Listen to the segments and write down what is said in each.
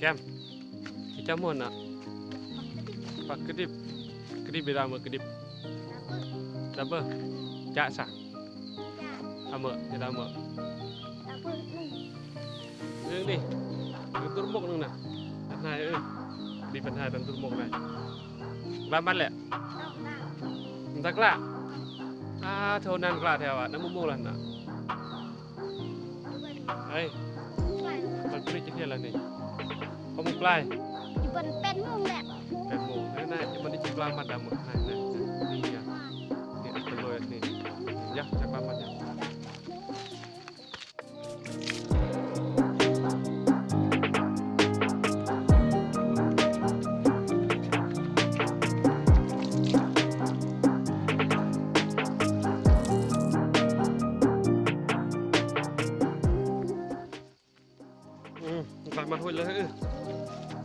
ແກ້ມ ທີ່ເຈົ້າມ່ວນນະ ປາກກະດິບ ກະດິບເວລາເມີກະດິບ ດັບເບິ້ ຈະສະ ອາເມີ ເຮັດອາເມີ ເລື່ອງນີ້ ຄືຕຸລະມົກໜຶ່ງນະ ອັນນາຍເອີຍ ມີບັນຫາຕັນຕຸລະມົກນະ ບ້ານມັນແຫຼະ ມັນຕັກລະ ອາ ໂທ ນານກະລະແທ້ວ່າ ນຳໝູ່ໆລະນະ. ເອີຍ ມັນປຣີດຈັກເທື່ອລະນີ້ ຫົກໂມງປາຍ ຢູ່ເປັນແປດໂມງແຫຼະ ແປດໂມງ ນັ້ນນະ ມັນໄດ້ຈັກລາມັນດຳ ນັ້ນ ນີ້ ນີ້ ອັນໂຕໂລຍນີ້ ຢາກຈັກລາມັນ ອືມ ໄປມາຮອດເລີຍ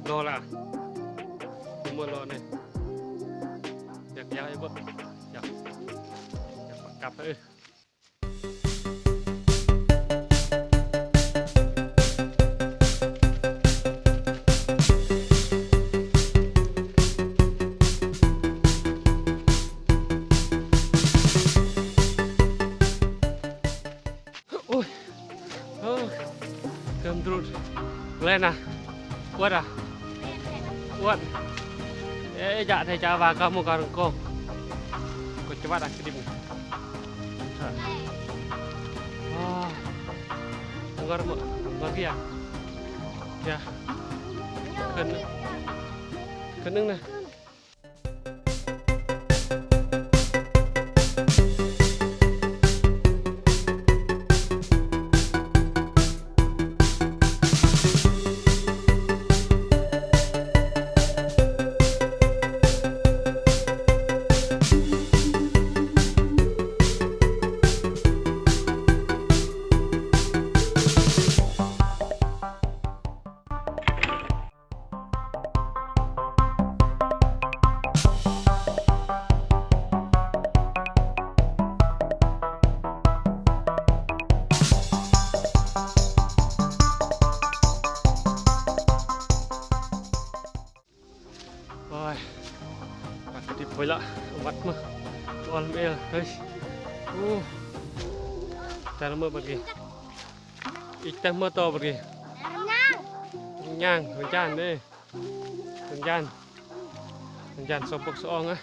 ລໍລະ ໝົດລໍນີ້ ຢາກ ຢາກໃຫ້ເບິ່ງ ຢາກ ຢາກກັບ ເອີ. ໂອ້ຍ ເອີ ເກີມດຸດເລີຍນະ ອວດອະ ອວດ ເອ ຈະ ເທ ຈະ ວາ ກາ ໂມ ກາ ໂກ ກະ ຈະ ວາ ດ ອາ ກະ ດິມ ອາ ງອດ ງອດ ເກຍ ເກຍ ຂຶ້ນ ຂຶ້ນໜຶ່ງນະ. ໂອ້ຍ ປາກກະດິບໄປລະ ວັດມາ ອອນເອລ ເຮີ້ຍ ໂອ້ ແຕ່ລະມື້ບັດນີ້ ອີກແຕ່ເມື່ອຕໍ່ບັດນີ້ ຍ່າງ ຍ່າງ ເປັນຢ້ານເດ້ ເປັນຢ້ານ ເປັນຢ້ານສະບົກສະອອງນະ.